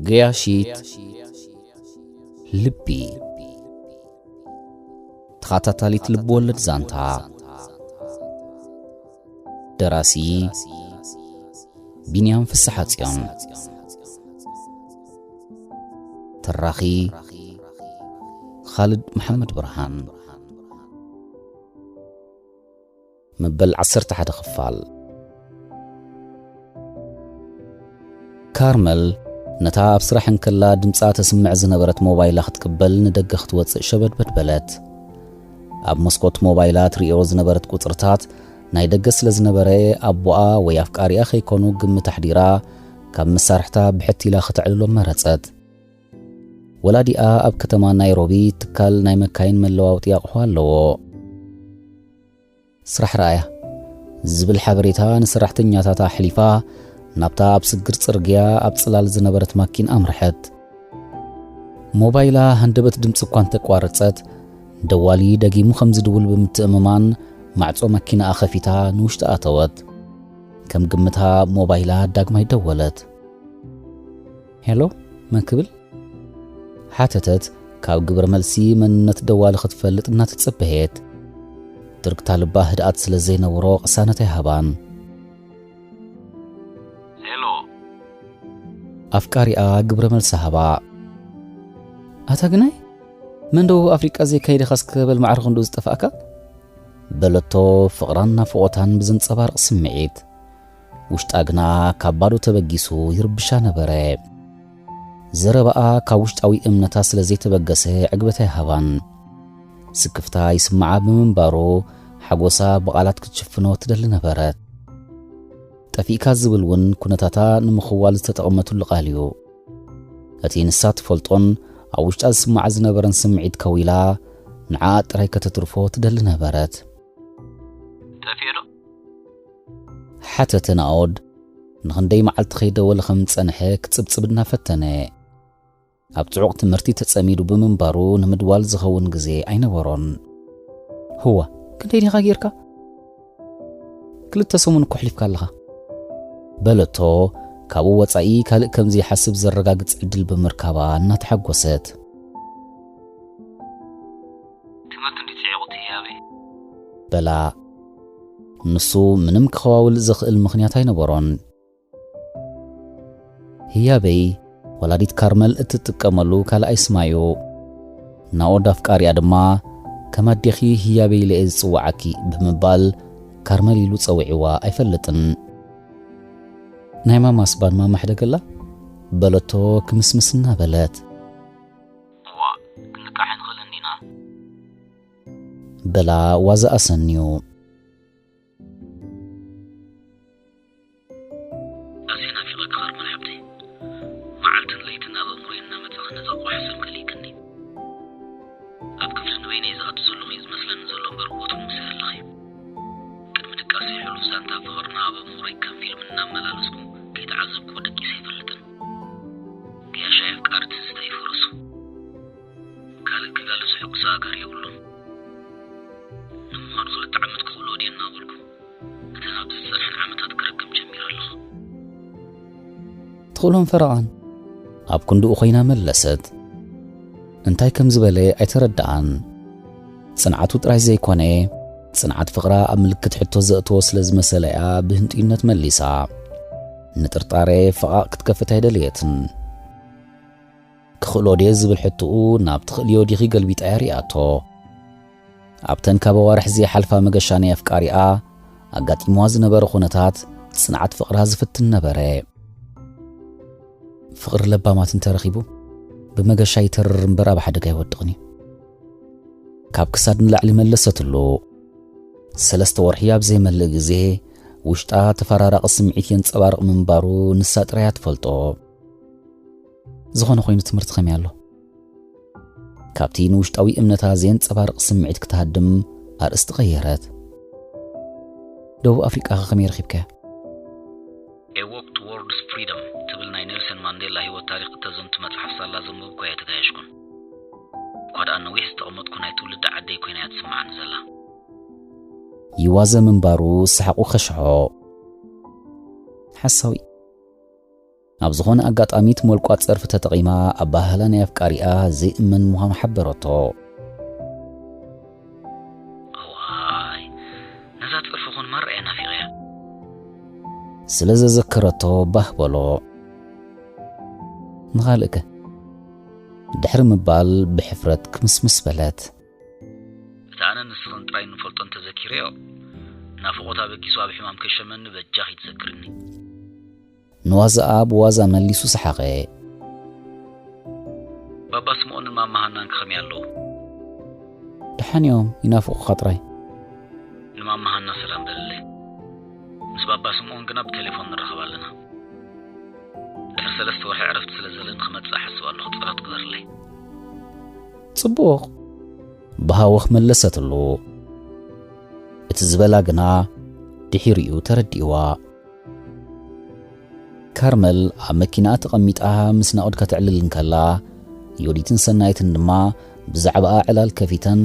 ገያሺት ልቢ። ተኸታታሊት ልብ ወለድ ዛንታ። ደራሲ ቢንያም ፍስሓጽዮን። ተራኺ ኻልድ መሓመድ ብርሃን። መበል ዓሰርተ ሓደ ክፋል። ካርመል ነታ ኣብ ስራሕ እንከላ ድምጻ ተስምዕ ዝነበረት ሞባይላ ክትቅበል ንደገ ክትወጽእ ሸበድበድ በለት። ኣብ መስኮት ሞባይላ ትርእዮ ዝነበረት ቁጽርታት ናይ ደገ ስለ ዝነበረ፣ ኣቦኣ ወይ ኣፍቃሪኣ ከይኮኑ ግምት ኣሕዲራ፣ ካብ መሳርሕታ ብሕት ኢላ ከተዕልሎ መረጸት። ወላዲኣ ኣብ ከተማ ናይሮቢ ትካል ናይ መካይን መለዋወጢ ኣቕሑ ኣለዎ። ስራሕ ረኣያ ዝብል ሓበሬታ ንሰራሕተኛታታ ኣሕሊፋ፣ ናብታ ኣብ ስግር ጽርግያ ኣብ ጽላል ዝነበረት ማኪን ኣምርሐት። ሞባይላ ሃንደበት ድምጺ እኳ እንተቋረጸት፣ ደዋሊ ደጊሙ ከም ዝድውል ብምትእምማን፣ ማዕጾ ማኪናኣ ከፊታ ንውሽጢ ኣተወት። ከም ግምታ ሞባይላ ዳግማይ ደወለት። "ሄሎ፣ መን ክብል?" ሓተተት፣ ካብ ግብረ መልሲ መንነት ደዋሊ ክትፈልጥ እናተጸበየት። ትርግታ ልባ ህድኣት ስለ ዘይነብሮ ቅሳነት ኣይሃባን። "ሄሎ?" ኣፍቃሪኣ ግብረ መልሲ ሃባ። "ኣታ ግናይ፣ መን ደቡብ ኣፍሪቃ ዘይካይድኻስ ክበል ማዕረ ክንድኡ ዝጠፋእካ?" በለቶ፣ ፍቕራን ናፍቖታን ብዘንጸባርቕ ስምዒት። ውሽጣ ግና ካብ ባዶ ተበጊሱ ይርብሻ ነበረ። ዘረባኣ ካብ ውሽጣዊ እምነታ ስለ ዘይተበገሰ ዕግበት ኣይሃባን። ስክፍታ ይስምዓ ብምንባሩ፣ ሓጎሳ ብቓላት ክትሽፍኖ ትደሊ ነበረት። ጠፊእካ ዝብል እውን ኩነታታ ንምኽዋል ዝተጠቕመትሉ ቃል እዩ። እቲ ንሳ ትፈልጦን ኣብ ውሽጣ ዝስምዓ ዝነበረን ስምዒት ከዊላ፣ ንዓኣ ጥራይ ከተትርፎ ትደሊ ነበረት። "ጠፊኤ ዶ?" ሓተተ ናኦድ፣ ንኽንደይ መዓልቲ ከይደወለ ከም ዝጸንሐ ክጽብጽብ እናፈተነ። ኣብ ጽዑቕ ትምህርቲ ተጸሚዱ ብምንባሩ ንምድዋል ዝኸውን ግዜ ኣይነበሮን። "ህዋ፣ ክንደይ ዲኻ ጌርካ? ክልተ ሰሙን እኮ ኣሕሊፍካ ኣለኻ?" በለቶ፣ ካብኡ ወጻኢ ካልእ ከም ዘይሓስብ ዘረጋግጽ ዕድል ብምርካባ እናተሓጎሰት። "ትምህርቲ እንዲ ጽዒቑ ትያበይ?" በላ። ንሱ ምንም ክኸዋውል ዘኽእል ምኽንያት ኣይነበሮን። ህያበይ፣ ወላዲት ካርመል እትጥቀመሉ ካልኣይ ስማ እዩ። ናኦድ ኣፍቃሪኣ ድማ፣ "ከም ኣዴኺ ህያበይ ኢለ እየ ዝጽውዓኪ" ብምባል ካርመል ኢሉ ጸዊዕዋ ኣይፈልጥን። "ናይ ማማ ስባን ማማ ሕደገላ?" በለቶ ክምስምስ እናበለት። "እዋ፣ ክንልቃሕ ንኽእል እንዲና?" በላ ዋዛ ኣሰንዩ። ኣዝየ ናፊቐኪ ካርመል ሓብተይ። መዓልትን ለይትን ኣብ ኣእምሮይ እናመጻኺ ነዛ ቆሕ ሰም ከሊእክኒ። ኣብ ክፍሊ ንበይነይ ዝኣቱ ዘለኹ እዩ ዝመስለኒ ዘሎ እምበር፣ ወትሩ ምሳይ ኣለኺ። ቅድሚ ድቃሰይ ሕሉፍ ዛንታ ፍቕርና ኣብ ኣእምሮይ ከም ፊልም እናመላለስኩ ከይተዓዘብክዎ ደቂሰ ኣይፈልጥን። ገያሻይ ኣፍቃሪ ትዝታ እዩ ፈረሱ። ካልእ ክጋሉ ዘሐጉሶ ኣጋር የብሉን። ንምዃኑ ክልተ ዓመት ክኽእሎ ድየ እናበልኩ፣ እተን ኣብዚ ዝጸንሐን ዓመታት ክረክብ ጀሚረ ኣለኹ። ትኽእሎን ፈረቓን ኣብ ክንድኡ ኮይና መለሰት። እንታይ ከም ዝበለ ኣይተረድኣን። ጽንዓቱ ጥራይ ዘይኮነ፣ ጽንዓት ፍቕራ ኣብ ምልክት ሕቶ ዘእተዎ ስለ ዝመሰለያ ብህንጡይነት መሊሳ። ንጥርጣረ ፈቓቕ ክትከፍት ኣይደለየትን። ክኽእሎ ድየ ዝብል ሕቶኡ ናብ ትኽእልዮ ዲኺ ገልቢጣ እያ ሪኣቶ። ኣብተን ካብ ኣዋርሕ ዘይሓልፋ መገሻ ናይ ኣፍቃሪኣ ኣጋጢምዋ ዝነበረ ኩነታት ጽንዓት ፍቕራ ዝፍትን ነበረ። ፍቕሪ ለባማት እንተረኺቡ ብመገሻ ይተርር እምበር ኣብ ሓደጋ ኣይወድቕን እዩ። ካብ ክሳድ ንላዕሊ መለሰትሉ። ሰለስተ ወርሒ ኣብ ዘይመልእ ግዜ ውሽጣ ተፈራራቒ ስምዒት የንጸባርቕ ምንባሩ ንሳ ጥራይ እያ ትፈልጦ። ዝኾነ ኮይኑ ትምህርቲ ከመይ ኣሎ? ካብቲ ንውሽጣዊ እምነታ ዘየንጸባርቕ ስምዒት ክትሃድም ኣርእስቲ ቀየረት። ደቡብ ኣፍሪቃ ከ ከመይ ረኺብካያ? A Walk Towards Freedom ትብል ናይ ኔልሰን ማንዴላ ህይወት ታሪኽ እተዘንቱ መጽሓፍ ሳላ ዘንበብኩ ኣይተጋየሽኩን። እኳ ደኣ ነዊሕ ዝተቐመጥኩ ናይ ትውልዲ ዓደይ ኮይና እያ ትስምዓኒ ዘላ። ይዋዘ ምንባሩ ሰሓቑ ከሽሖ። ሓሳዊ። ኣብ ዝኾነ ኣጋጣሚ እቲ ሞልቋ ጸርፊ ተጠቒማ ኣባህላ ናይ ኣፍቃሪኣ ዘይእመን ምዃኑ ሓበረቶ። እዋይ፣ ነዛ ጸርፊ ኹን ማራ እየ ናፊቐያ። ስለ ዘዘከረቶ ባህ በሎ። ንኻልእከ? ድሕሪ ምባል ብሕፍረት ክምስምስ በለት። እታ ኣነ ንስኽን ጥራይ እንፈልጦ እንተዘኪረዮ፣ ናፍቖት ኣበጊሱ ኣብ ሕማም ከሸመኒ በጃኺ ትዘክርኒ። ንዋዛኣ ብዋዛ መሊሱ ሰሓቐ። ባባ ስምኦንን ማማ ሃናን ከኸመይ ኣለዉ? ደሓን እዮም፣ ይናፍቑኻ ጥራይ። ንማማ ሃና ሰላም በልለይ። ምስ ባባ ስምኦን ግና ብቴሌፎን ንራኸብ ኣለና። ድሕሪ ሰለስተ ወርሒ ዕረፍቲ ስለ ዘለኒ ክመጽእ እሓስብ ኣለኹ፣ ጸሎት ግበርለይ። ጽቡቕ፣ ብሃወኽ መለሰትሉ። እቲ ዝበላ ግና ድሒሩ'ዩ ተረዲእዋ። ካርመል ኣብ መኪናኣ ተቐሚጣ ምስ ናኦድ ከተዕልል እንከላ፣ ዮዲትን ሰናይትን ድማ ብዛዕባኣ ዕላል ከፊተን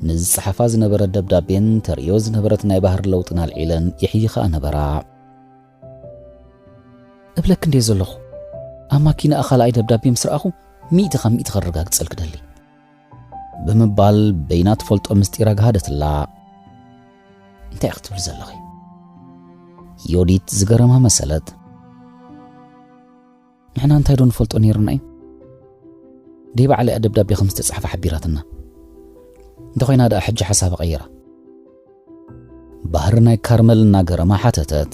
ንዝጸሓፋ ዝነበረ ደብዳቤን ተርእዮ ዝነበረት ናይ ባህሪ ለውጥን ኣልዒለን ይሕይኻ ነበራ። እብለክ እንዴ ዘለኹ፣ ኣብ ማኪናኣ ካልኣይ ደብዳቤ ምስ ረኣኹ፣ ሚእቲ ካብ ሚእቲ ከረጋግጸልክ ደሊ። ብምባል በይና ትፈልጦ ምስጢር ኣግሃደትላ። እንታይ ክትብል ዘለኺ? ዮዲት ዝገረማ መሰለት። ንሕና እንታይ ዶ ንፈልጦ ነይርና እዩ? ደይ ባዕላ እያ ደብዳቤ ከም ዝተጻሕፈ ሓቢራትና። እንተኾይና ደኣ ሕጂ ሓሳባ ቀይራ። ባህሪ ናይ ካርመል እናገረማ ሓተተት።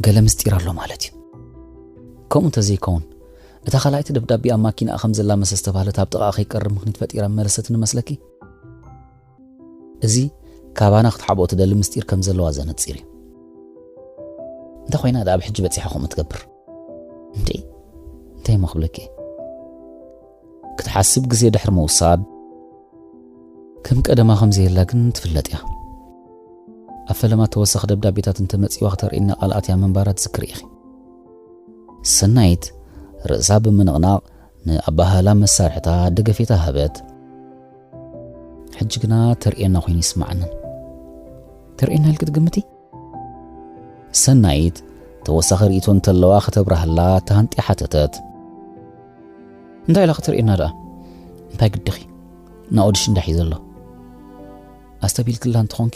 ገለ ምስጢር ኣሎ ማለት እዩ። ከምኡ እንተዘይከውን፣ እታ ካልኣይቲ ደብዳቤ ኣብ ማኪናኣ ከም ዘላ መሰ ዝተባህለት ኣብ ጥቓኣ ከይቀርብ ምኽኒት ፈጢራ መለሰትኒ መስለኪ? እዚ ካባና ክትሓብኦ ትደሊ ምስጢር ከም ዘለዋ ዘነጺር እዩ። እንተ ኮይና ደኣ ኣብ ሕጂ በጺሓ ከምኡ ትገብር። እንዴ፣ እንታይ እሞ ክብለኪ? ክትሓስብ ግዜ ድሕሪ ምውሳድ፣ ከም ቀደማ ከም ዘየላ ግን ትፍለጥ እያ። ኣብ ፈለማ ተወሳኺ ደብዳቤታት እንተመጺዋ ክተርእየና ቃል ኣትያ ምንባራ ትዝክሪ ኢኺ። ሰናይት ርእሳ ብምንቕናቕ ንኣባህላ መሳርሕታ ደገፌታ ሃበት። ሕጂ ግና ተርእየና ኮይኑ ይስምዓንን። ተርእየና ኢልኪ ትግምቲ? ሰናይት ተወሳኺ ርእይቶ እንተለዋ ከተብራህላ ተሃንጢ ሓተተት። እንታይ ኢላ ክትርእየና ደኣ? እንታይ ግድኺ? ናኦድሽ እንዳ ሒዘ ኣሎ። ኣስተቢልክላ እንተኾንኪ፣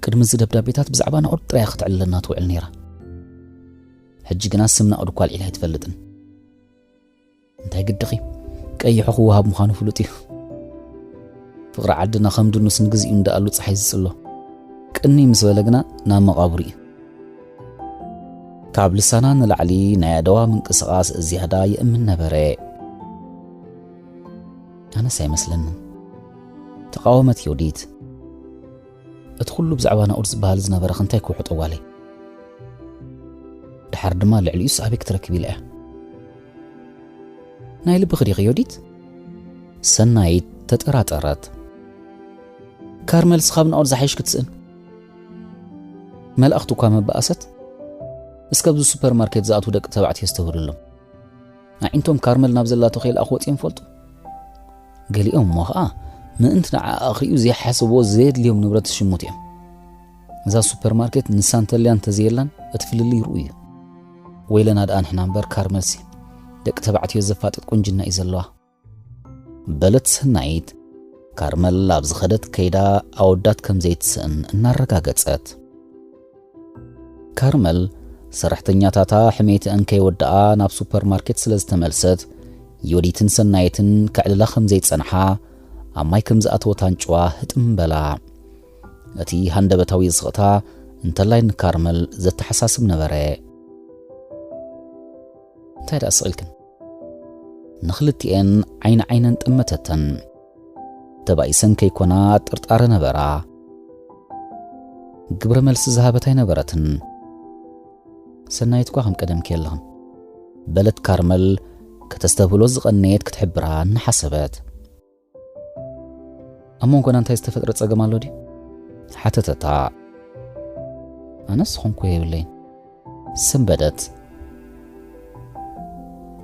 ቅድሚ እዚ ደብዳቤታት ብዛዕባ ናኦድ ጥራይ እያ ክትዕልለና ትውዕል ነይራ። ሕጂ ግና ስም ናኦድ እኳ ኣልዒላ ኣይትፈልጥን። እንታይ ግድኺ? ቀይሑ ክወሃብ ምዃኑ ፍሉጥ እዩ። ፍቕሪ ዓድና ከም ድኑስ ንግዚኡ እንዳኣሉ ጸሓይ ዝጽሎ። ቅንይ ምስ በለ ግና ናብ መቓብሩ እዩ። ካብ ልሳና ንላዕሊ ናይ ኣደዋ ምንቅስቓስ ዝያዳ ይእምን ነበረ። ኣነስ ኣይመስለንን። ተቓወመት ዮዲት። እቲ ኩሉ ብዛዕባ ናኦድ ዝበሃል ዝነበረ ከ እንታይ ክውሕጦ ጓለይ? ደሓር ድማ ልዕሊኡስ ኣበይ ክትረክብ ኢላ እያ? ናይ ልብኺ ዲኺ ዮዲት? ሰናይት ተጠራጠረት። ካርመልስ ካብ ናኦድ ዝሓይሽ ክትስእን? መላእኽቲ እኳ መባእሰት። እስከ ኣብዚ ሱፐርማርኬት ዝኣትዉ ደቂ ተባዕትዮ ኣስተብህሉሎም። ኣዒንቶም ካርመል ናብ ዘላቶ ከይልኣኹ ወጺኦም ይፈልጡ። ገሊኦም እሞ ኸኣ ምእንቲ ንዓኣ ክርእዩ ዘይሓስብዎ ዘየድልዮም ንብረት ዝሽምቱ እዮም። እዛ ሱፐርማርኬት ንሳ እንተልያ እንተዘየላን እቲ ፍልልይ ርኡይ እዩ። ወይለና ደኣ ንሕና እምበር ካርመልሲ ደቂ ተባዕትዮ ዘፋጥጥ ቁንጅና እዩ ዘለዋ። በለት ሰናይት ካርመል ኣብ ዝኸደት ከይዳ ኣወዳት ከም ዘይትስእን እናረጋገጸት። ካርመል ሰራሕተኛታታ ሕሜትአን ከይወድኣ ናብ ሱፐርማርኬት ስለ ዝተመልሰት፣ ዮዲትን ሰናይትን ከዕልላ ከም ዘይጸንሓ ኣብ ማይ ከም ዝኣተወት ኣንጭዋ ህጥም በላ። እቲ ሃንደበታዊ ስቕታ እንተላይ ንካርመል ዘተሓሳስብ ነበረ። እንታይ ደኣ ስቕ ኢልክን? ንኽልቲኤን ዓይኒ ዓይነን ጠመተተን። ተባኢሰን ከይኮና ጥርጣረ ነበራ። ግብረ መልሲ ዝሃበት ኣይነበረትን። ሰናይት እኳ ከም ቀደምኪ የለኽን፣ በለት ካርመል ከተስተብህሎ ዝቐነየት ክትሕብራ እናሓሰበት። ኣብ መንጎና እንታይ ዝተፈጥረ ጸገም ኣሎ ድዩ? ሓተተታ። ኣነስ ዝኾንኩ የብለይን። ሰንበደት።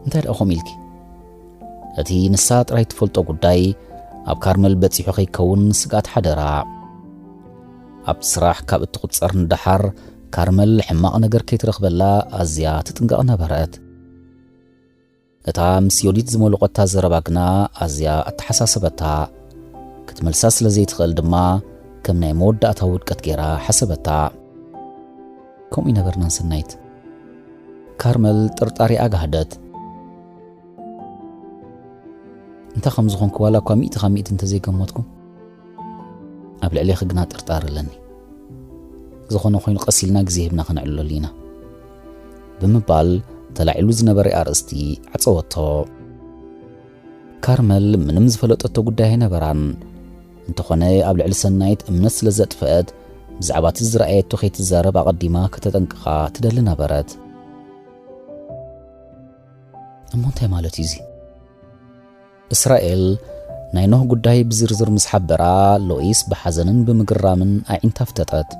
እንታይ ደኣ ኾም ኢልኪ? እቲ ንሳ ጥራይ ትፈልጦ ጉዳይ ኣብ ካርመል በጺሑ ከይከውን ስግኣት ሓደራ። ኣብቲ ስራሕ ካብ እትቑጸር ንደሓር ካርመል ሕማቕ ነገር ከይትረኽበላ ኣዝያ ትጥንቀቕ ነበረት። እታ ምስ ዮዲት ዝመለቖታ ዘረባ ግና ኣዝያ ኣተሓሳሰበታ። ክትመልሳ ስለ ዘይትኽእል ድማ ከም ናይ መወዳእታ ውድቀት ገይራ ሓሰበታ። ከምኡ ይነበርናን ሰናይት። ካርመል ጥርጣሬ ኣጋህደት። እንታይ ከም ዝኾንኩ ዋላ እኳ ሚእቲ ካብ ሚእቲ እንተዘይገመትኩ፣ ኣብ ልዕሌኺ ግና ጥርጣረ ኣለኒ። ዝኾነ ኮይኑ ቀስ ኢልና ግዜ ሂብና ከነዕልለሉ ኢና፣ ብምባል ተላዒሉ ዝነበረ ኣርእስቲ ዓጸወቶ። ካርመል ምንም ዝፈለጠቶ ጉዳይ ኣይነበራን። እንተኾነ ኣብ ልዕሊ ሰናይት እምነት ስለ ዘጥፈአት፣ ብዛዕባ እቲ ዝረኣየቶ ከይትዛረብ ኣቐዲማ ከተጠንቅቓ ትደሊ ነበረት። እሞ እንታይ ማለት እዩ እዚ? እስራኤል ናይ ኖህ ጉዳይ ብዝርዝር ምስ ሓበራ፣ ሎኢስ ብሓዘንን ብምግራምን ኣዒንታ ኣፍጠጠት።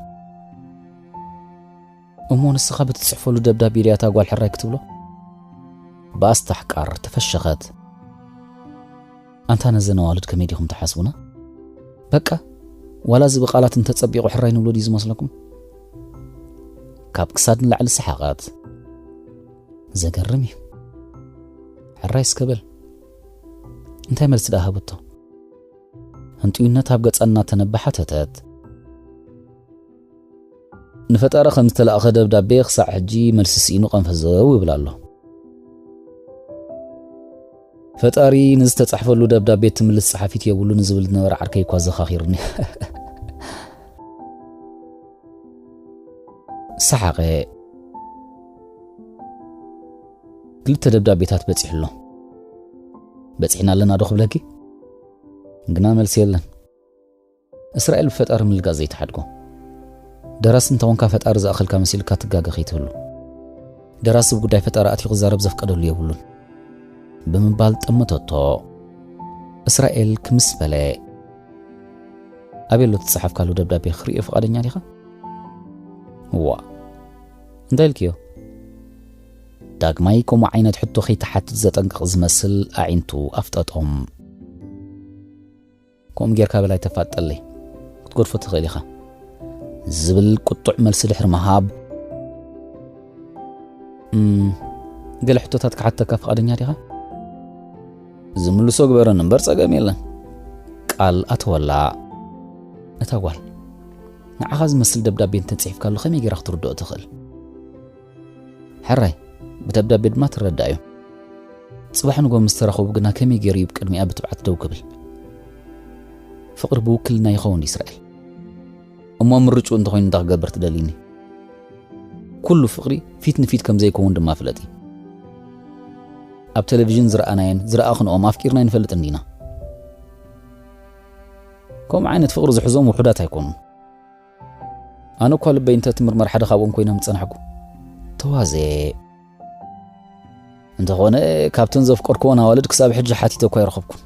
እሞ ንስኻ ብትጽሕፈሉ ደብዳቤ ድያ እታ ጓል ሕራይ ክትብሎ? ብኣስታሕቃር ተፈሸኸት። ኣንታ ነዘን ኣዋልድ ከመይ ዲኹም ትሓስቡና? በቃ፣ ዋላ እዚ ብቓላት እንተጸቢቑ ሕራይ ንብሎ ድዩ ዝመስለኩም? ካብ ክሳድ ንላዕሊ ሰሓቐት። ዘገርም እዩ። ሕራይ እስከ በል። እንታይ መልሲ ደኣ ሃበቶ? ህንጡይነት ኣብ ገጻ እናተነበ ሓተተት። ንፈጣሪ ከም ዝተላእኸ ደብዳቤ ክሳዕ ሕጂ መልሲ ስኢኑ ቀንፈዘው ይብል ኣሎ። ፈጣሪ ንዝተጻሕፈሉ ደብዳቤ ትምልስ ጸሓፊት የብሉን ዝብል ዝነበረ ዓርከይ እኳ ዘኻኺሩኒ። ሰሓቐ። ክልተ ደብዳቤታት በጺሑ ኣሎ። በጺሕና ኣለና ዶ ክብለኪ? ግና መልሲ የለን። እስራኤል ብፈጣሪ ምልጋጽ ዘይትሓድጎ። ደራሲ እንተኾንካ ፈጣሪ ዝኣኸልካ መሲልካ ትጋገ ከይትህሉ። ደራሲ ብጉዳይ ፈጣሪ ኣትዩ ክዛረብ ዘፍቀደሉ የብሉን፣ ብምባል ጠመተቶ። እስራኤል ክምስ በለ። ኣበይ ኣሎ እቲ ዝጸሓፍካሉ ደብዳቤ ክርእዮ ፍቓደኛ ዲኻ? እዋ። እንታይ ኢልክዮ? ዳግማይ ከምኡ ዓይነት ሕቶ ከይትሓትት ዘጠንቅቕ ዝመስል ኣዒንቱ ኣፍጠጦም። ከምኡ ጌርካ በላይ ተፋጠለይ፣ ክትገድፎ ትኽእል ኢኻ፣ ዝብል ቁጡዕ መልሲ ድሕሪ ምሃብ፣ "እም፣ ገለ ሕቶታት ክሓተካ ፍቓደኛ ዲኻ?" "ዝምልሶ ግበረኒ እምበር ጸገም የለን." ቃል ኣተወላ። እታ ጓል፣ "ንዓኻ ዝመስል ደብዳቤ እንተጽሒፍካሉ ከመይ ጌራ ክትርድኦ ትኽእል?" ሕራይ፣ ብደብዳቤ ድማ ትረዳእ እዩ። ጽባሕ ንጎ ምስ ተራኸቡ ግና ከመይ ገይሩ እዩ ብቅድሚኣ ብትብዓት ደው ክብል? ፍቕሪ ብውክልና ይኸውን ድዩ እስራኤል? እሞ ምርጭኡ እንተኾይኑ እንታይ ክገብር ትደልይኒ? ኩሉ ፍቕሪ ፊት ንፊት ከም ዘይከውን ድማ ፍለጢ። ኣብ ቴሌቪዥን ዝረኣናየን ዝረኣኽንኦም ኣፍቂርና ኣይንፈልጥን ዲና? ከምኡ ዓይነት ፍቕሪ ዝሕዞም ውሑዳት ኣይኮኑን። ኣነ እኳ ልበይ እንተ ትምርመር ሓደ ካብኦም ኮይነ ምጸናሕኩ። ተዋዘ። እንተኾነ፣ ካብተን ዘፍቀርክወን ኣዋልድ ክሳብ ሕጂ ሓቲተ እኳ ኣይረኸብኩን።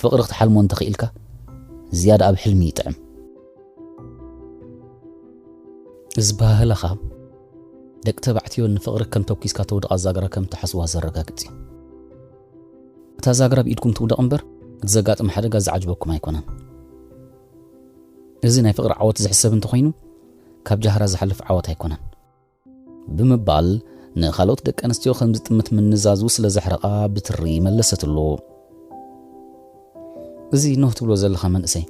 ፍቕሪ ክትሓልሞ እንተኽኢልካ፣ ዝያዳ ኣብ ሕልሚ ይጥዕም። እዚ ባህላኻ፣ ደቂ ተባዕትዮ ንፍቕሪ ከም ተኩስካ ተውድቓ ዛግራ ከም ትሓስዋ ዘረጋግጽ እዩ። እታ ዛግራ ብኢድኩም ትውደቕ እምበር፣ እቲ ዘጋጥም ሓደጋ ዝዓጅበኩም ኣይኮነን። እዚ ናይ ፍቕሪ ዓወት ዝሕሰብ እንተኾይኑ፣ ካብ ጃህራ ዝሓልፍ ዓወት ኣይኮነን። ብምባል ንኻልኦት ደቂ ኣንስትዮ ከም ዝጥምት ምንዛዙ ስለ ዘሕረቓ ብትሪ መለሰትሉ። እዚ ኖህ ትብሎ ዘለኻ መንእሰይ፣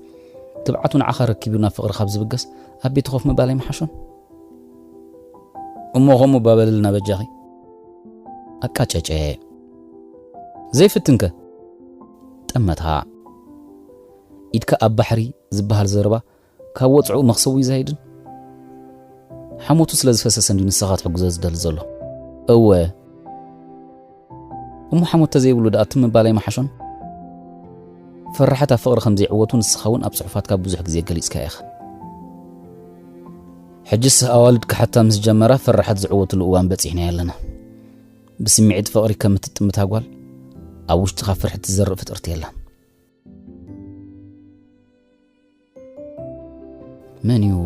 ትብዓቱ ንዓኻ ረኪቡ ናብ ፍቕሪ ካብ ዝብገስ ኣብ ቤት ኮፍ ምባል ኣይምሓሾን? እሞ ከምኡ ባበልልና በጃኺ። ኣቃጨጨ። ዘይፍትንከ? ጠመታ። ኢድካ ኣብ ባሕሪ ዝበሃል ዘረባ ካብ ወጽዑ መኽሰቡ ይዛይድን? ሓሞቱ ስለ ዝፈሰሰ እንድዩ ንስኻ ክትሕግዞ ዝደሊ ዘሎ። እወ። እሞ ሓሞት ተዘይብሉ ደኣ ትም ምባል ኣይምሓሾን? ፈራሓት ኣብ ፍቕሪ ከም ዘይዕወቱ ንስኻ እውን ኣብ ጽሑፋትካ ብዙሕ ግዜ ገሊጽካ ኢኻ። ሕጅስ ኣዋልድ ክሓታ ምስ ጀመራ ፈራሓት ዝዕወትሉ እዋን በጺሕናዮ ኣለና። ብስምዒት ፍቕሪ ከም እትጥምታ ጓል ኣብ ውሽጥኻ ፍርሒ ትዘርእ ፍጥርቲ የላን። መን እዩ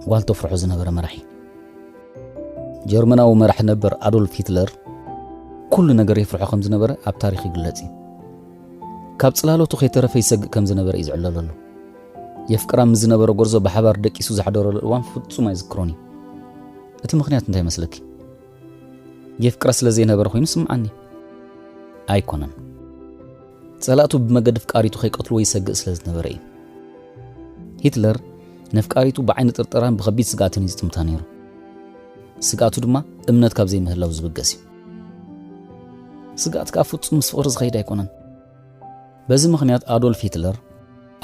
ጓል ተፍርሖ ዝነበረ መራሒ? ጀርመናዊ መራሒ ነበር ኣዶልፍ ሂትለር ኩሉ ነገር የፍርሖ ከም ዝነበረ ኣብ ታሪኽ ይግለጽ እዩ። ካብ ጽላሎቱ ከይተረፈ ይሰግእ ከም ዝነበረ እዩ ዝዕለለሉ። የፍቅራ ምስ ዝነበረ ጎርዞ ብሓባር ደቂሱ ዝሓደረሉ እዋን ፍጹም ኣይዝክሮን እዩ። እቲ ምኽንያት እንታይ ይመስለኪ? የፍቅራ ስለ ዘይነበረ ኮይኑ ስምዓኒ ኣይኮነን። ጸላእቱ ብመገዲ ፍቃሪቱ ከይቀትልዎ ይሰግእ ስለ ዝነበረ እዩ። ሂትለር ነፍቃሪቱ ብዓይኒ ጥርጠራን ብኸቢድ ስግኣትን እዩ ዝጥምታ ነይሩ። ስግኣቱ ድማ እምነት ካብ ዘይምህላው ዝብገስ እዩ። ስግኣት ከኣ ፍጹም ምስ ፍቕሪ ዝኸይድ ኣይኮነን። በዚ ምኽንያት ኣዶልፍ ሂትለር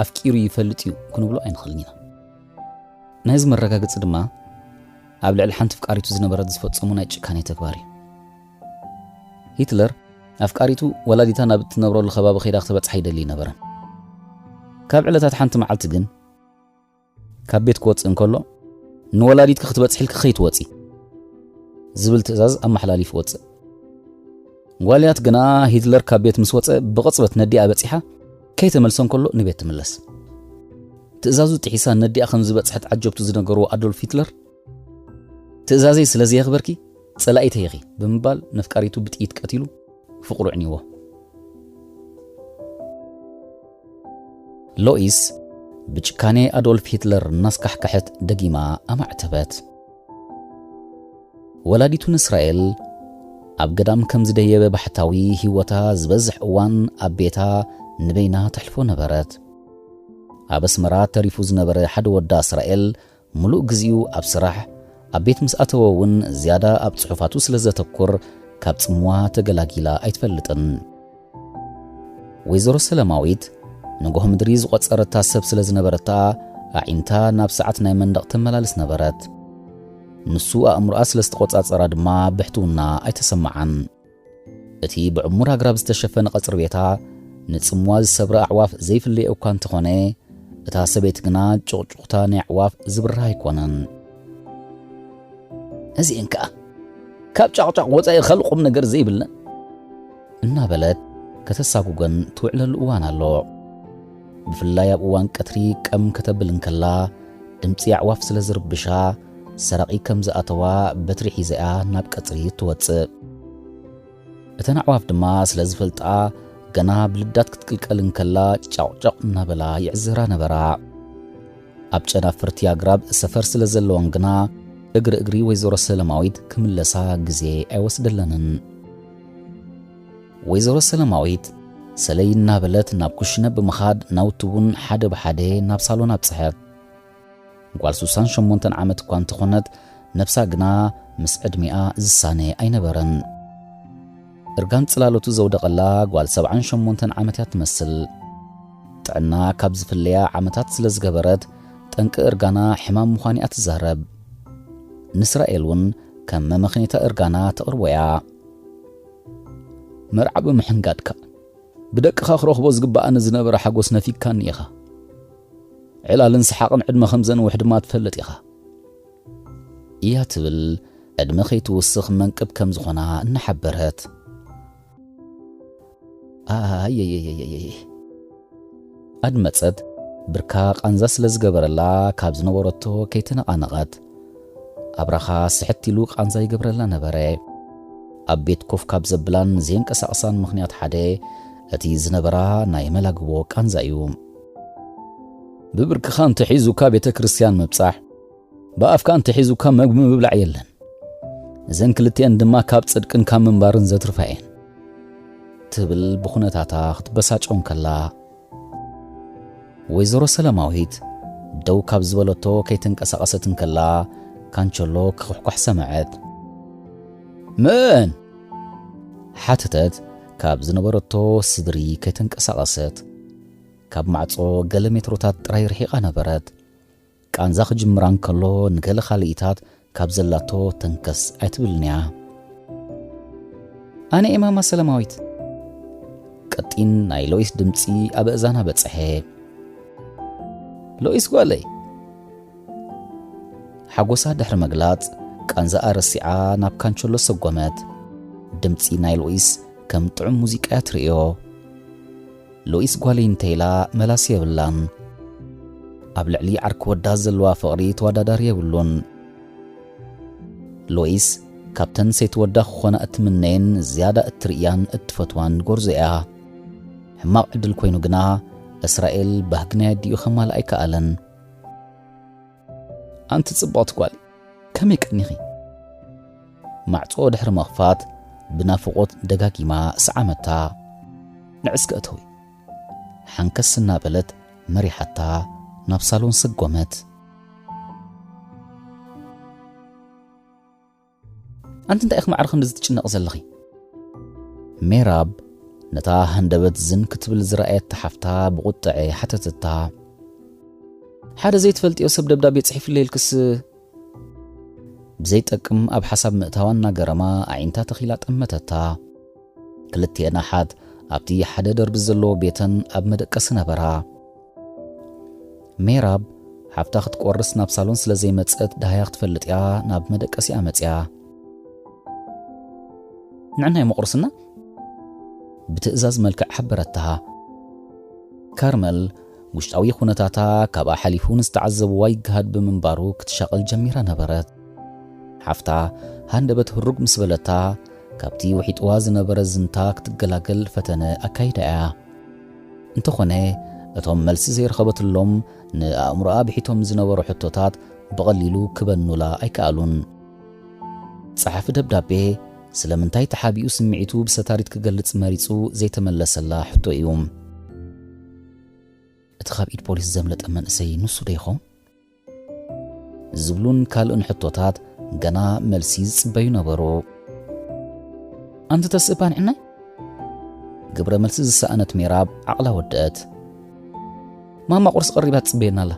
ኣፍቂሩ ይፈልጥ እዩ ክንብሎ ኣይንኽእልን ኢና። ናይዚ መረጋገጺ ድማ ኣብ ልዕሊ ሓንቲ ፍቃሪቱ ዝነበረት ዝፈጸሙ ናይ ጭካኔ ተግባር እዩ። ሂትለር ኣፍቃሪቱ ወላዲታ ናብ እትነብረሉ ከባቢ ከይዳ ክትበጽሓ ይደሊ ነበረ። ካብ ዕለታት ሓንቲ መዓልቲ ግን ካብ ቤት ክወጽእ እንከሎ፣ "ንወላዲትኪ ክትበጽሒ ኢልኪ ከይትወጺ" ዝብል ትእዛዝ ኣመሓላሊፉ ወጽእ። ጓልያት ግና ሂትለር ካብ ቤት ምስ ወጸ ብቕጽበት ነዲኣ በጺሓ ከይተመልሰ እንከሎ ንቤት ትምለስ። ትእዛዙ ጥሒሳ ነዲኣ ከም ዝበጽሐት ዓጀብቱ ዝነገርዎ ኣዶልፍ ሂትለር፣ "ትእዛዘይ ስለ ዘየኽበርኪ ጸላኢተ ኢኺ" ብምባል ነፍቃሪቱ ብጥይት ቀቲሉ ፍቕሩ ኣዕኒዎ። ሎኢስ ብጭካኔ ኣዶልፍ ሂትለር እናስካሕከሐት ደጊማ ኣማዕተበት። ወላዲቱ ንእስራኤል ኣብ ገዳም ከም ዝደየበ ባሕታዊ ህይወታ ዝበዝሕ እዋን ኣብ ቤታ ንበይና ተሕልፎ ነበረት። ኣብ ኣስመራ ተሪፉ ዝነበረ ሓደ ወዳ እስራኤል ምሉእ ግዜኡ ኣብ ስራሕ፣ ኣብ ቤት ምስ ኣተወ እውን ዝያዳ ኣብ ጽሑፋቱ ስለ ዘተኩር ካብ ጽምዋ ተገላጊላ ኣይትፈልጥን። ወይዘሮ ሰለማዊት ንጎህ ምድሪ ዝቖጸረታ ሰብ ስለ ዝነበረታ ኣዒንታ ናብ ሰዓት ናይ መንደቕ ተመላልስ ነበረት። ንሱ ኣእምሮኣ ስለ ዝተቖጻጸራ ድማ ብሕትውና ኣይተሰምዓን። እቲ ብዕሙር ኣግራብ ዝተሸፈነ ቀጽሪ ቤታ ንጽምዋ ዝሰብራ ኣዕዋፍ ዘይፍለየ እኳ እንተኾነ፣ እታ ሰበይቲ ግና ጭቕጭቕታ ናይ ኣዕዋፍ ዝብርህ ኣይኮነን። "እዚአን ከኣ ካብ ጫቕጫቕ ወጻኢ ካልእ ቁም ነገር ዘይብለን" እናበለት ከተሳጉገን ትውዕለሉ እዋን ኣሎ። ብፍላይ ኣብ እዋን ቀትሪ ቀም ከተብል እንከላ፣ ድምጺ ኣዕዋፍ ስለ ዝርብሻ፣ ሰራቒ ከም ዝኣተዋ በትሪ ሒዘኣ ናብ ቀጽሪ ትወጽእ። እተን ኣዕዋፍ ድማ ስለ ዝፈልጣ፣ ገና ብልዳት ክትቅልቀል እንከላ ጫቕጫቕ እናበላ ይዕዝራ ነበራ። ኣብ ጨናፍርቲ ኣግራብ ሰፈር ስለ ዘለወን ግና፣ እግሪ እግሪ ወይዘሮ ሰለማዊት ክምለሳ ግዜ ኣይወስደለንን። ወይዘሮ ሰለማዊት ሰለይ እናበለት ናብ ኩሽነ ብምኻድ ናውቲ እውን ሓደ ብሓደ ናብ ሳሎን ኣብጽሐት። ጓል ስሳን ሸሞንተን ዓመት እኳ እንተኾነት፣ ነብሳ ግና ምስ ዕድሚኣ ዝሳነ ኣይነበረን። እርጋን ጽላሎቱ ዘውደቐላ ጓል ሰብዓን ሸሞንተን ዓመት እያ ትመስል። ጥዕና ካብ ዝፍለያ ዓመታት ስለ ዝገበረት፣ ጠንቂ እርጋና ሕማም ምዃኑ እያ ትዛረብ። ንእስራኤል እውን ከም መመኽኔታ እርጋና ተቕርቦ እያ። "መርዓ ብምሕንጋድካ፣ ብደቅኻ ክረኽቦ ዝግብኣኒ ዝነበረ ሓጎስ ነፊግካኒ ኢኻ። ዕላልን ሰሓቕን ዕድመ ከም ዘንውሕ ድማ ትፈልጥ ኢኻ" እያ ትብል፣ ዕድመ ከይትውስኽ መንቅብ ከም ዝኾና እናሓበረት። ኣየየየየየየ። ኣድመጸት፣ ብርካ ቃንዛ ስለ ዝገበረላ ካብ ዝነበረቶ ከይተነቓነቐት፣ ኣብራኻ ስሕት ኢሉ ቃንዛ ይገብረላ ነበረ። ኣብ ቤት ኮፍ ካብ ዘብላን ዘየንቀሳቕሳን ምኽንያት ሓደ፣ እቲ ዝነበራ ናይ መላግቦ ቃንዛ እዩ። ብብርክኻ እንተሒዙካ ቤተ ክርስቲያን ምብጻሕ፣ ብኣፍካ እንተሒዙካ መግቢ ምብላዕ የለን። እዘን ክልቲኤን ድማ ካብ ጽድቅን ካብ ምንባርን ዘትርፋ እየን። ትብል ብኹነታታ ክትበሳጨው እንከላ፣ ወይዘሮ ሰላማዊት ደው ካብ ዝበለቶ ከይተንቀሳቐሰት እንከላ፣ ካንቸሎ ክኹሕኳሕ ሰምዐት። "መን?" ሓተተት ካብ ዝነበረቶ ስድሪ ከይተንቀሳቐሰት። ካብ ማዕጾ ገለ ሜትሮታት ጥራይ ርሒቓ ነበረት። ቃንዛ ክጅምራ እንከሎ ንገለ ካልኢታት ካብ ዘላቶ ተንከስ ኣይትብልን እያ። "ኣነ እየ ማማ ሰላማዊት።" ቀጢን ናይ ሎይስ ድምጺ ኣብ እዛና በጽሐ። "ሎይስ ጓለይ!" ሓጎሳ ድሕሪ ምግላጽ፣ ቃንዛኣ ረሲዓ ናብ ካንቸሎ ሰጎመት። ድምጺ ናይ ሎይስ ከም ጥዑም ሙዚቃ እያ ትርእዮ። ሎይስ ጓለይ እንተ ኢላ መላሲ የብላን። ኣብ ልዕሊ ዓርኪ ወዳ ዘለዋ ፍቕሪ ተወዳዳሪ የብሉን። ሎይስ ካብተን ሰይቲ ወዳ ክኾና እትምነየን ዝያዳ እትርእያን እትፈትዋን ጎርዞ እያ። ሕማቕ ዕድል ኮይኑ ግና፣ እስራኤል ባህጊ ናይ ኣዲኡ ከማልእ ኣይከኣለን። "ኣንቲ ጽብቕቲ ጓል፣ ከመይ ቀኒኺ?" ማዕጾ ድሕሪ ምኽፋት ብናፍቖት ደጋጊማ ሰዓመታ። ንዕስከ እተዊ። ሓንከስ እናበለት መሪሓታ ናብ ሳሎን ሰጎመት። ኣንቲ እንታይ ኢኺ ማዕረ ክንድዚ ትጭነቒ ዘለኺ? ሜራብ ነታ ሃንደበት ዝን ክትብል ዝረኣየት ሓፍታ ብቑጥዐ ሓተተታ። ሓደ ዘይትፈልጥዮ ሰብ ደብዳቤ ጽሒፍለይ ኢልክስ? ብዘይጠቅም ኣብ ሓሳብ ምእታዋ እናገረማ ኣዒንታ ተኺላ ጠመተታ። ክልቲኤን ኣሓት ኣብቲ ሓደ ደርቢ ዘለዎ ቤተን ኣብ መደቀሲ ነበራ። ሜራብ ሓፍታ ክትቆርስ ናብ ሳሎን ስለ ዘይመጸት ደሃያ ክትፈልጥ እያ ናብ መደቀሲኣ መጺኣ። ንዕናይ መቑርስና ብትእዛዝ መልክዕ ሓበረታ። ካርመል ውሽጣዊ ኩነታታ ካብኣ ሓሊፉ ንዝተዓዘብዋ ይገሃድ ብምንባሩ ክትሻቐል ጀሚራ ነበረት። ሓፍታ ሃንደበት ህሩግ ምስ በለታ፣ ካብቲ ውሒጥዋ ዝነበረ ዝንታ ክትገላገል ፈተነ ኣካይዳ እያ። እንተኾነ፣ እቶም መልሲ ዘይረኸበትሎም ንኣእምሮኣ ብሒቶም ዝነበሩ ሕቶታት ብቐሊሉ ክበኑላ ኣይከኣሉን። ጸሓፊ ደብዳቤ ስለምንታይ ተሓቢኡ ስምዒቱ ብሰታሪት ክገልጽ መሪጹ ዘይተመለሰላ ሕቶ እዩ። እቲ ካብ ኢድ ፖሊስ ዘምለጠ መንእሰይ ንሱ ዶ ይኸውን? ዝብሉን ካልእን ሕቶታት ገና መልሲ ዝጽበዩ ነበሩ። ኣንቲ ተስእ ባንዕናይ? ግብረ መልሲ ዝሰኣነት ሜራብ ዓቕላ ወደአት። ማማ ቁርሲ ቀሪባ ትጽበየና ኣላ።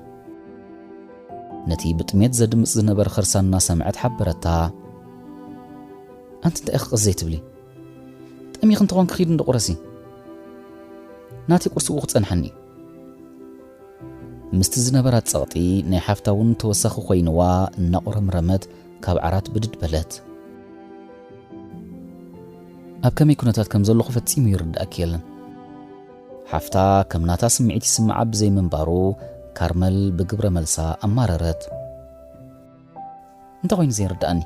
ነቲ ብጥሜት ዘድምጽ ዝነበረ ኸርሳ እናሰምዐት ሓበረታ። ኣንቲ እንታይ ኢኺ ቀስ ዘይትብሊ? ጠሚኺ እንተኾንኪ ኺዲ እንዶ ቁረሲ። ናተይ ቁርሲ ብኡ ክጸንሓኒ እዩ። ምስቲ ዝነበራ ጸቕጢ ናይ ሓፍታ እውን ተወሳኺ ኮይንዋ እናቑረምረመት ካብ ዓራት ብድድ በለት። ኣብ ከመይ ኩነታት ከም ዘለኹ ፈጺሙ ይርድኣኪ የለን። ሓፍታ ከም ናታ ስምዒት ይስምዓ ብዘይ ምንባሩ ካርመል ብግብረ መልሳ ኣማረረት። እንታይ ኮይኑ ዘይርድኣኒ?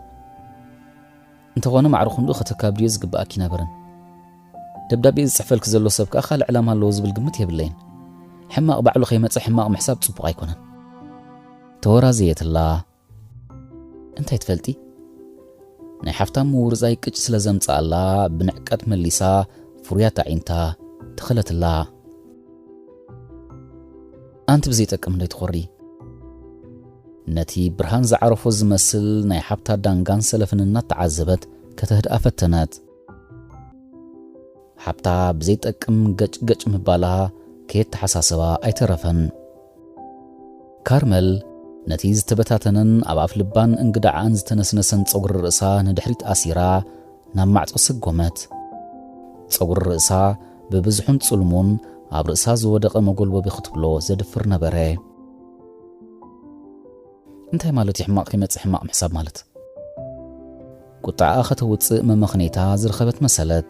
እንተኾነ ማዕረ ክንድኡ ከተካብድዮ ዝግብኣኪ ነበረን። ደብዳቤ ዝጽሕፈልኪ ዘሎ ሰብ ከኣ ካልእ ዕላማ ኣለዎ ዝብል ግምት የብለይን። ሕማቕ ባዕሉ ከይመጸ ሕማቕ ምሕሳብ ጽቡቕ ኣይኮነን። ተወራዘየትላ። እንታይ ትፈልጢ? ናይ ሓፍታ ምውርዛይ ቅጭ ስለ ዘምጽኣላ ብንዕቀት መሊሳ ፍሩያት ኣዒንታ ተኸለትላ። ኣንቲ ብዘይጠቅም እንዶ ይትኾሪ። ነቲ ብርሃን ዝዓረፎ ዝመስል ናይ ሓብታ ዳንጋን ሰለፍን እናተዓዘበት ከተህድኣ ፈተነት። ሓብታ ብዘይጠቅም ገጭ ገጭ ምባላ ከየተሓሳሰባ ኣይተረፈን። ካርመል ነቲ ዝተበታተነን ኣብ ኣፍ ልባን እንግዳዓን ዝተነስነሰን ጸጉሪ ርእሳ ንድሕሪት ኣሲራ ናብ ማዕጾ ሰጎመት። ጸጉሪ ርእሳ ብብዝሑን ጽልሙን ኣብ ርእሳ ዝወደቐ መጎልበቢ ክትብሎ ዘድፍር ነበረ። እንታይ ማለት እዩ ሕማቕ ከይመጽእ ሕማቕ ምሕሳብ ማለት? ቁጥዓኣ ከተውጽእ መመኽነይታ ዝረኸበት መሰለት።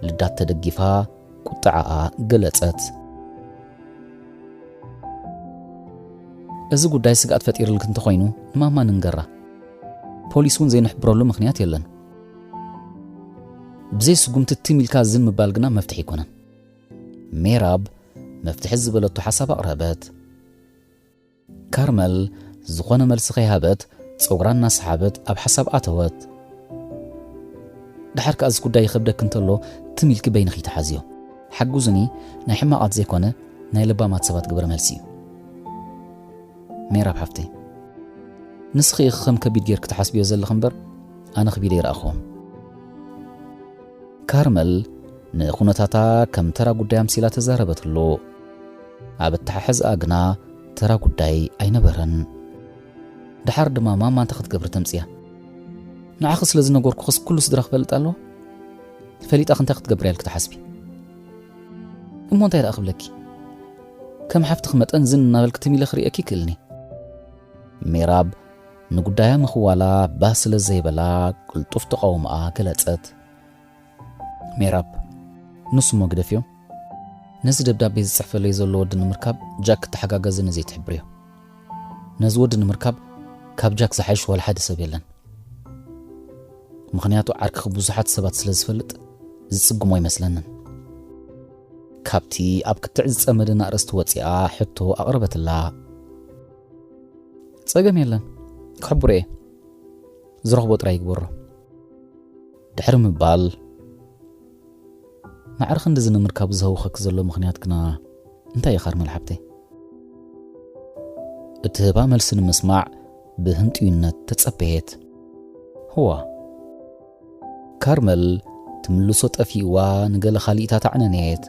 ልዳት ተደጊፋ ቁጥዓኣ ገለጸት። እዚ ጉዳይ ስግኣት ፈጢርልኪ እንተኾይኑ ንማማ ንንገራ። ፖሊስ እውን ዘይንሕብረሉ ምኽንያት የለን። ብዘይ ስጉምቲ ትም ኢልካ ዝን ምባል ግና መፍትሒ ኣይኮነን። ሜራብ መፍትሒ ዝበለቶ ሓሳብ ኣቕረበት። ካርመል ዝኾነ መልሲ ከይሃበት ጸጉራ እናሰሓበት ኣብ ሓሳብ ኣተወት። ደሓር ከኣ እዚ ጉዳይ ይኸብደኪ እንተሎ ትም ኢልኪ በይንኺ ተሓዝዮ። ሓግዙኒ ናይ ሕማቓት ዘይኮነ ናይ ለባማት ሰባት ግብረ መልሲ እዩ። ሜራብ ሓፍተይ፣ ንስኺ ኢኺ ከም ከቢድ ጌርኪ ትሓስብዮ ዘለኺ እምበር ኣነ ከቢድ ኣይረኣኹዎን። ካርመል ንኹነታታ ከም ተራ ጉዳይ ኣምሲላ ተዛረበትሉ። ኣብ ኣተሓሕዝኣ ግና ተራ ጉዳይ ኣይነበረን። ደሓር ድማ ማማ እንታይ ክትገብሪ ተምጽያ? ንዓኺ ስለ ዝነገርኩኽስ ኩሉ ስድራ ክፈልጥ ኣለዎ? ፈሊጣ እንታይ ክትገብሪ ኢልኪ ትሓስቢ? እሞ እንታይ ደኣ ክብለኪ? ከም ሓፍትኺ መጠን ዝን እናበልኪ ትም ኢለ ክርእየኪ ይክእልኒ። ሜራብ ንጉዳያ ምኽዋላ ባህ ስለ ዘይበላ ቅልጡፍ ተቓውሞኣ ገለጸት። ሜራብ፣ ንሱ እሞ ግደፍዮ። ነዚ ደብዳቤ ዝጽሕፈለይ ዘሎ ወዲ ንምርካብ ጃክ ክተሓጋገዝኒ ዘይትሕብርዮ። ነዚ ወዲ ንምርካብ ካብ ጃክ ዝሓይሽ ዋላ ሓደ ሰብ የለን። ምኽንያቱ ዓርክኺ ብዙሓት ሰባት ስለ ዝፈልጥ ዝጽግሞ ኣይመስለንን። ካብቲ ኣብ ክትዕ ዝጸመደን ኣርእስቲ ወጺኣ ሕቶ ኣቕረበትላ። ጸገም የለን፣ ክሕብሮ እየ። ዝረኽቦ ጥራይ ይግበሮ። ድሕሪ ምባል፣ ማዕረ ክንድዚ ንምርካቡ ዘህውኸኪ ዘሎ ምኽንያት ግና እንታይ እዩ ካርመል ሓብተይ? እትህባ መልሲ ንምስማዕ ብህንጥዩነት ተጸበየት። ህዋ፣ ካርመል ትምልሶ ጠፊእዋ ንገለ ካሊእታ ተዕነነየት።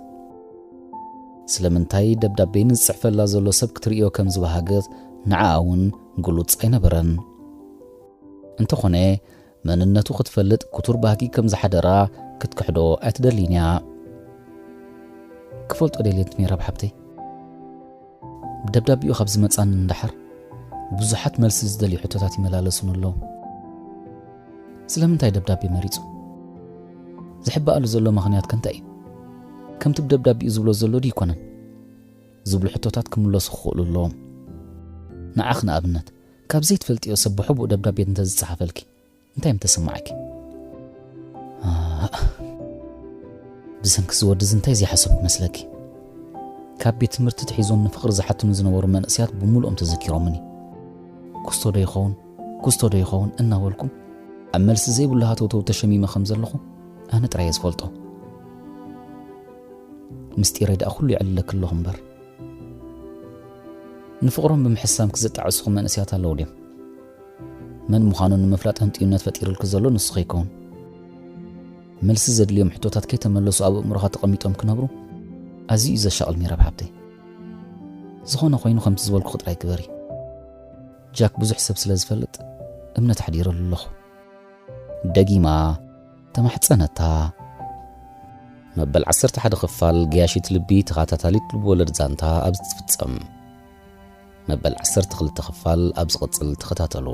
ስለምንታይ ደብዳቤ ንዝጽሕፈላ ዘሎ ሰብ ክትርእዮ ከም ዝበሃገት ንዓኣ እውን ግሉጽ ኣይነበረን። እንተኾነ መንነቱ ክትፈልጥ ክቱር ባህጊ ከም ዝሓደራ ክትክሕዶ ኣይትደልይን እያ። ክፈልጦ ደልየት ሜራብ ሓብተይ። ብደብዳቤኡ ካብ ዝመጻኒ ንደሓር ብዙሓት መልሲ ዝደልዩ ሕቶታት ይመላለሱን ኣለዉ። ስለምንታይ ደብዳቤ መሪጹ? ዝሕበኣሉ ዘሎ ምኽንያት ከ እንታይ እዩ? ከምቲ ብደብዳቤኡ ዝብሎ ዘሎ ድዩ ይኮነን? ዝብሉ ሕቶታት ክምለሱ ክኽእሉ ኣለዎም። ንዓኽ ንኣብነት ካብ ዘይትፈልጥዮ ሰብ ብሕቡእ ደብዳቤ እንተዝጸሓፈልኪ እንታይ ምተሰማዓኪ? ኣእ፣ ብሰንኪ ዝወዲ እዚ እንታይ ዘይሓሰብኩ መስለኪ? ካብ ቤት ትምህርቲ ትሒዞም ንፍቕሪ ዝሓትኑ ዝነበሩ መንእሰያት ብምሉኦም ተዘኪሮምኒ። ኩስቶ ዶ ይኸውን? ኩስቶ ዶ ይኸውን እናበልኩ ኣብ መልሲ ዘይብሉ ሃተውተው ተሸሚመ ከም ዘለኹ ኣነ ጥራይ እየ ዝፈልጦ። ምስጢረይ ደኣ ኩሉ ይዕልለኪ ኣለኹ እምበር። ንፍቕሮም ብምሕሳምኪ ዘጣዕስኹ መንእሰያት ኣለዉ ድዮም? መን ምዃኑ ንምፍላጥ ህንጥዩነት ፈጢሩልኪ ዘሎ ንሱ ከይከውን። መልሲ ዘድልዮም ሕቶታት ከይተመለሱ ኣብ ኣእምሮኻ ተቐሚጦም ክነብሩ ኣዝዩ እዩ ዘሻቕል ሜራብ ሓብተይ። ዝኾነ ኮይኑ ከምቲ ዝበልኩኺ ጥራይ ግበሪ። ጃክ ብዙሕ ሰብ ስለ ዝፈልጥ እምነት ኣሕዲረሉ ኣለኹ። ደጊማ ተማሕጸነታ። መበል ዓሰርተ ሓደ ክፋል ገያሺት ልቢ ተኸታታሊት ልብወለድ ዛንታ ኣብዚ ትፍጸም። መበል ዓሰርተ ክልተ ክፋል ኣብ ዝቕጽል ተኸታተሉ።